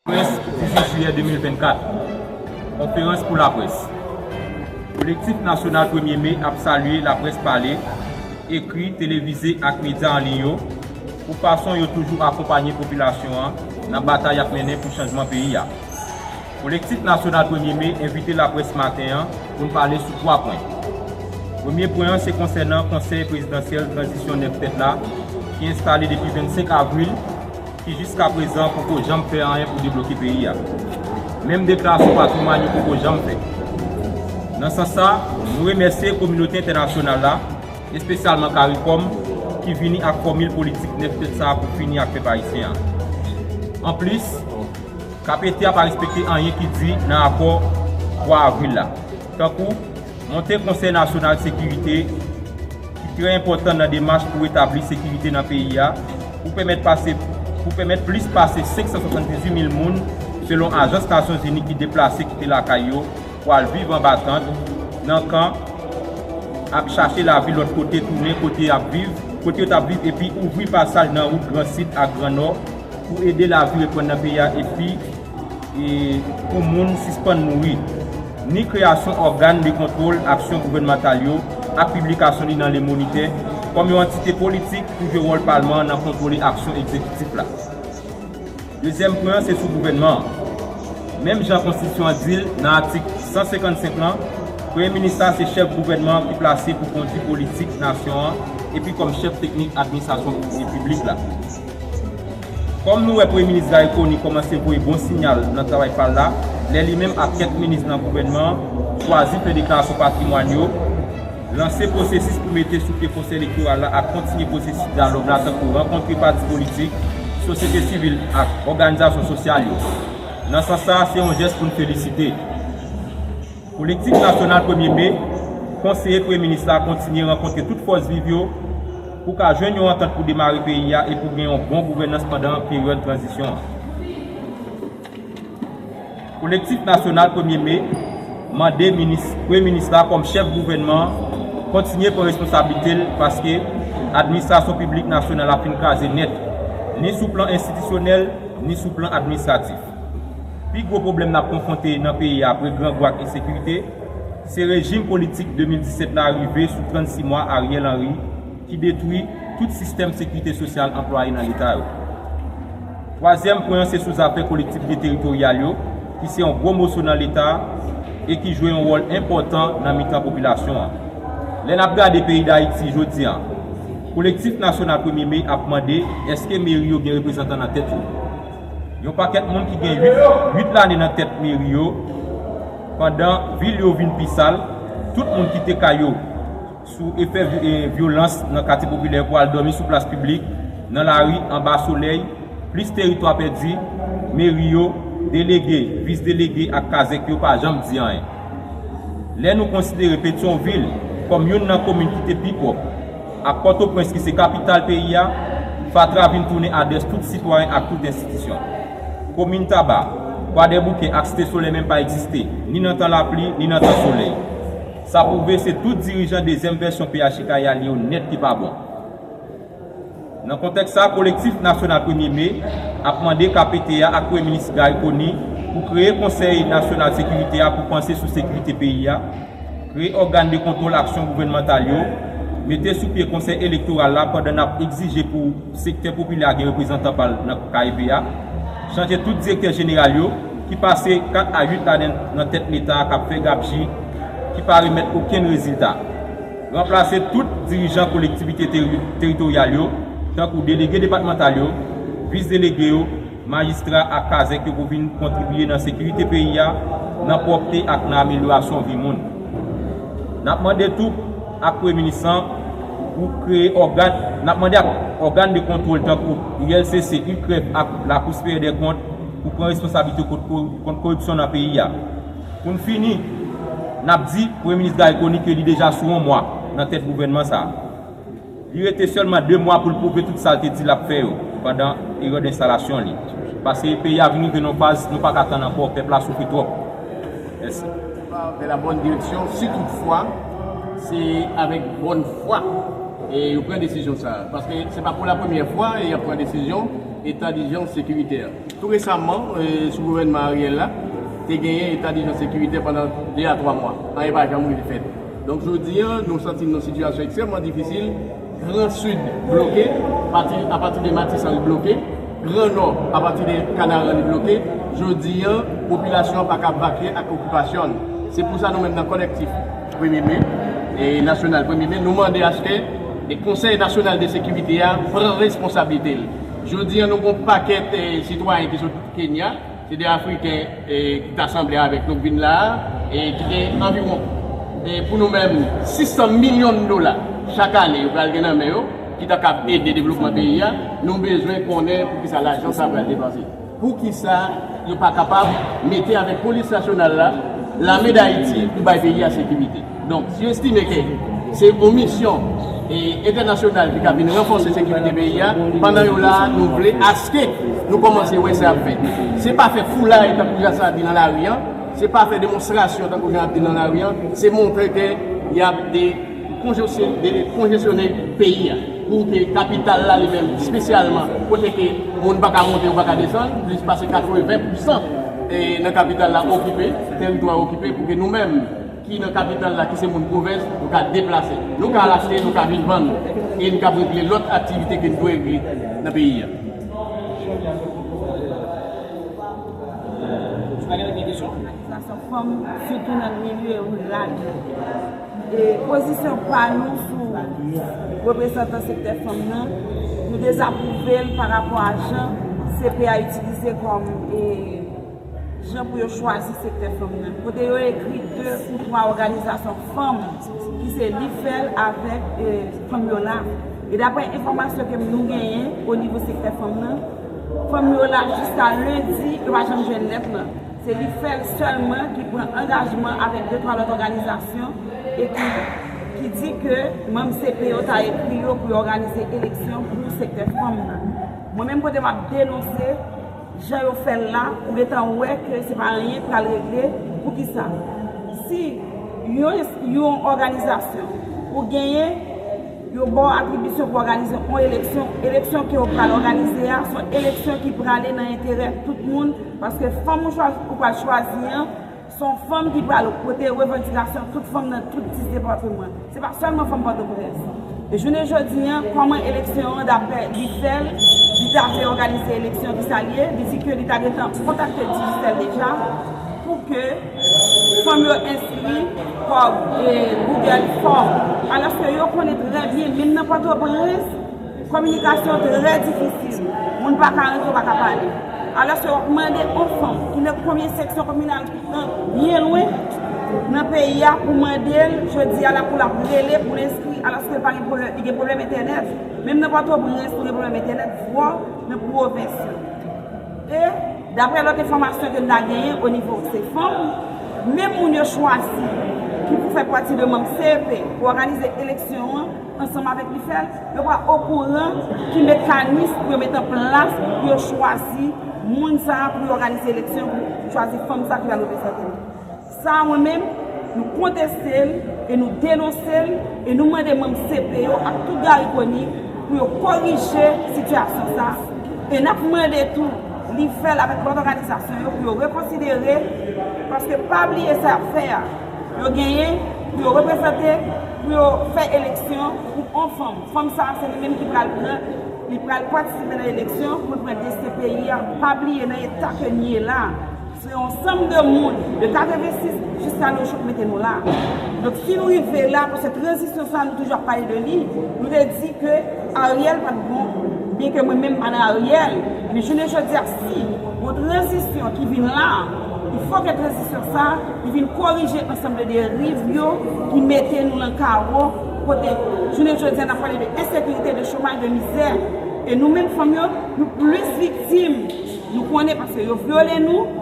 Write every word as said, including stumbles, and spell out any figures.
Konferans dizuit jiyè de mil vennkat. Konferans pou laprès. Kolektif Nasyonal Premye Me ap salye laprès pale, ekri, televize ak medya an liy yo pou fason yo toujou akonpanye popilasyon an nan batay y ap mennen pou chanjman peyi a. Kolektif Nasyonal Premye Me envite laprès maten an pou n pale sou twa pwen. Premye pwen an se konsènan Konsèy Prezidansyèl Tranzisyon Nèf Tèt la, ki enstale depi vennsenk avril, ki jiskaprezan poko janm fè anyen pou debloke peyi a. Menm deklarasyon patrimwàn yo poko janm fè. Nan sans sa, nou remèsye kominote entènasyonal la, espesyalman CARICOM, ki vini ak fòmil politik nèf tèt sa a pou fini ak pèp ayisyen an. Anplis, K P T a pa respekte anyen ki di nan akò twa avril la, tankou monte Konsèy Nasyonal Sekirite, ki trè enpòtan nan demach pou retabli sekirite nan peyi a, pou pèmèt pase, pou pèmèt plis pase senk san swasanndizuit mil moun, selon Ajans Nasyonzini, ki deplase kite lakay yo pou al viv anba tant, nan kan, ap chache lavi lòt kote, tounen kote y ap viv, kote yo t ap viv, epi ouvri pasaj nan wout Gran Sid ak Gran Nò pou ede lavi reprann nan peyi a, epi e pou moun sispann mouri, ni kreyasyon ògàn de kontwòl aksyon gouvènmantal yo ak piblikasyon li nan Le Moniteur kòm yon antite politik pou jwe wòl palman an nan kontwole aksyon egzekitif la. Dezyèm pwen an se sou gouvènman an. Menm jan konstitisyon an di l nan atik san senkannsenk lan, premye minis la se chèf gouvènman an ki plase pou kondui politik nasyon an epi kòm chèf teknik administrasyon piblik la. Kòm nou wè Premye Minis Garry Conille kòmanse voye bon siyal nan travay pa l la, lè li menm ak kèk minis nan gouvènman an chwazi fè deklarasyon patrimwàn yo, lanse pwosesis pou mete sou pye Konsèy Elektoral la ak kontinye pwosesis dyalòg la, tankou rankontre pati politik, sosyete sivil ak òganizasyon sosyal yo. Nan sans sa a, se yon jès pou n felisite. Kolektif Nasyonal Premye Me konseye Premye Minis la kontinye rankontre tout fòs viv yo pou ka jwenn yon antant pou demare peyi a e pou gen yon bon gouvènans pandan peryòd tranzisyon an. Kolektif Nasyonal Premye Me mande minis, Premye Minis la kòm chèf gouvènman an kontinye pran responsablite l, paske administrasyon piblik nasyonal la fin kraze nèt, ni sou plan enstitisyonèl, ni sou plan administratif. Pi gwo pwoblèm n ap konfwonte nan peyi a apre grangou ak ensekirite, se rejim politik de mil disèt la rive sou trannsis mwa Ariel Henry, ki detwi tout sistèm sekirite sosyal anplwaye nan Leta yo. Twazyèm pwen an se sou zafè kolektivite teritoryal yo, ki se yon gwo moso nan Leta e ki jwe yon wòl enpòtan nan mitan popilasyon an. Lè n ap gade peyi Dayiti jodi a, Kolektif Nasyonal Premye Me ap mande èske meri yo gen reprezantan nan tèt yo. Yon pakèt moun ki gen uit, uit lane nan tèt meri yo, pandan vil yo vin pi sal, tout moun kite kay yo sou efè vi-, e, vyolans nan katye popilè pou al dòmi sou plas piblik, nan lari, anba solèy, plis teritwa pèdi, meri yo, delege, vis delege ak kazèk yo pa janm di anyen. Lè nou konsidere Petyonvil kòm youn nan komin ki te pi pwòp, ak Pòtoprens ki se kapital peyi a, fatra vin tounen adrès tout sitwayen ak tout enstitisyon. Komin Taba, Kwadèboukè ak Site Solèy menm pa egziste, ni nan tan lapli, ni nan tan solèy. Sa pwouve se tout dirijan dezyèm vèsyon P H I K A li yo nèt ki pa bon. Nan kontèks sa, Kolektif Nasyonal Premye Me ap mande K P T A ak Premye Minis Garry Conille pou kreye Konsèy Nasyonal Sekirite a pou panse sou sekirite peyi a, kreye ògàn de kontwòl aksyon gouvènmantal yo, mete sou pye Konsèy Elektoral la pandan n ap egzije pou sektè popilè a gen reprezantan pa l nan K E P a, chanje tout direktè jeneral yo ki pase kat a uit lane nan tèt Leta a k ap fè gabji, ki pa remèt okenn rezilta. Ranplase tout dirijan kolektivite teri-, teritoryal yo, tankou delege depatmantal yo, vis delege yo, majistra ak kazèk yo pou vin kontribiye nan sekirite peyi a, nan pwòpte ak nan amelyorasyon vi moun. N ap mande tou ak Premye Minis lan pou kreye ògàn, n ap mande ak ògàn de kontwòl tankou U L C C, UCREF ak Lakou Siperyè dè Kont pou pran responsablite kont ko-, kont koripsyon nan peyi a. Pou n fini, n ap di Premye Minis Garry Conille ke li deja sou yon mwa nan tèt gouvènman sa a. Li rete sèlman de mwa pou l pwouve tout sa l te di l ap fè yo pandan peryòd enstalasyon li. Paske peyi a vin rive nan yon faz nou pa ka tann ankò, pèp la soufri twòp. Mèsi. Dans la bonne direction, si toutefois, c'est avec bonne foi et yo pran desizyon sa. Paske se pa pou la premyè fwa yo pran desizyon. Eta dijans sekiritè. Tou resaman, eh, sou gouvènman Ariel la, te genyen eta dijans sekiritè pandan de a twa mwa. Anyen pa janm rive fèt. Donk, jodi a, nou santi n nan sitiyasyon ekstrèmman difisil. Gran Sid bloke, pati, apati de Matisan li bloke. Gran Nò, apati de Kanaran li bloke. Jodi a, popilasyon an pa ka vakye ak okipasyon l. Se pou sa nou menm nan kolektif Premye Me, e nasyonal Premye Me, nou mande aske e Konsèy Nasyonal de Sekirite a pran responsablite l. Jodi a, nou gon pakèt, eh, sitwayen ki sot Kenya, se de Afriken, eh, ki ta sanble avèk nou k vin la a, e ki gen anviwon, eh, pou nou menm, sis san milyon dola chak ane yo pral gen nan men yo, ki ta kab ede devlopman peyi a. Nou bezwen konnen poukisa lajan sa pral depanse. Poukisa yo pa kapab mete avèk polis nasyonal la, lame Dayiti pou bay peyi a sekirite? Donk, si yo estime ke se yon misyon, e, entènasyonal ki ka vin ranfòse sekirite peyi a, pandan yo la, nou vle aske nou kòmanse wè sa ap fèt. Se pa fè foulay tankou jan sa ap di nan lari an, se pa fè demonstrasyon tankou jan ap di nan lari an, se montre ke y ap de konjesyon-, de konjesyone peyi a. Pou ke kapital la li menm, espesyalman, kote ke moun pa ka monte, ou pa ka desann, plis pase katreven pousan, e, nan kapital la okipe, teritwa okipe, pou ke nou menm ki nan kapital la, ki se moun pwovens, nou ka deplase. Nou ka achte, nou ka vin vann, e nou ka regle lòt aktivite ke nou dwe regle nan peyi a. Òganizasyon fanm, sitou nan milye riral yo. E pozisyon pa nou sou reprezantan sektè fanm nan, nou dezapwouve l pa rapò a jan C P A itilize kòm, e, jan pou yo chwazi sektè fanm nan. Kote yo ekri de ou twa òganizasyon fanm ki se Lifèl avèk, e, fanm yo la. E daprè enfòmasyon ke nou genyen o nivo sektè fanm nan, fanm yo la jiska lendi, yo pa janm jwenn lèt lan. Se Lifèl sèlman ki pran angajman avèk de twa lòt òganizasyon e ki, ki di ke manm C P yo ta ekri yo pou yo òganize eleksyon pou sektè fanm nan. Mwen menm kote m ap denonse jan yo fè l la, ou gentan wè ke se pa anyen k pral regle. Poukisa? Si yon, yon òganizasyon ou genyen, yo ba w atribisyon pou òganize yon eleksyon, eleksyon ke w pral òganize a, se yon eleksyon ki prale nan enterè tout moun, paske fanm ou chwa-, ou pral chwazi an, se yon fanm ki pral pote revandikasyon tout fanm nan tout dis depatman. Se pa sèlman fanm Pòtoprens. E jounen jodi an, kòman eleksyon an, daprè Lifèl, li ta vle òganize eleksyon ki sa l ye, li di ke li ta gentan kontakte Digicel deja pou ke fanm yo enskri kòm, e, Google Form. Alòske yo konnen trè byen, menm nan Pòtoprens, kominikasyon trè difisil. Moun pa ka rantre, ou pa ka pale. Alòske w ap mande yon fanm ki nan premye seksyon kominal ki nan byen lwen nan peyi a pou mande l, jodi a la pou l ap rele, pou l enskri, alòske l pa gen pwoblèm, li gen pwoblèm entènèt. Menm nan Pòtoprens, nou gen pwoblèm entènèt fò nan pwovens yo. E, daprè lòt enfòmasyon ke n ta genyen o nivo se fanm, menm moun yo chwazi ki pou fè pati de manm C E P pou òganize eleksyon an, ansanm avèk Lifèl, yo pa okouran ki mekanis pou yo mete an plas pou yo chwazi moun sa a pou yo òganize eleksyon, pou chwazi fanm sa a ki pral reprezante nou. Sa a, mwen menm, nou konteste l e nou denonse l e nou mande manm C P yo ak tout Gariconi pou yo korije sitiyasyon sa a. E n ap mande tou Lifèl avèk lòt òganizasyon yo pou yo rekonsidere, paske pa bliye sa y ap fè a. Yo genyen pou yo reprezante, pou yo fè eleksyon pou yon fanm. Fanm sa a, se li menm ki pral pran, li pral patisipe nan eleksyon pou l pran desten peyi a. Pa bliye nan eta ke n ye la, se yon ansanm de moun de katrevensis jiska nou jou k mete nou la. Donk, si nou rive la, paske tranzisyon sa a, nou toujou ap pale de li, nou te di ke Ariel pa t bon, byen ke mwen menm m pa nan Ariel, men jounen jodi a, si yon tranzisyon ki vin la, il faut que tranzisyon sa a, li vin korije ansanm de deriv yo ki mete nou nan kawo, kote jounen jodi a n ap pale de ensekirite, de chomaj, de mizè. E nou menm fanm yo, nou plis viktim. Nou konnen paske yo vyole nou,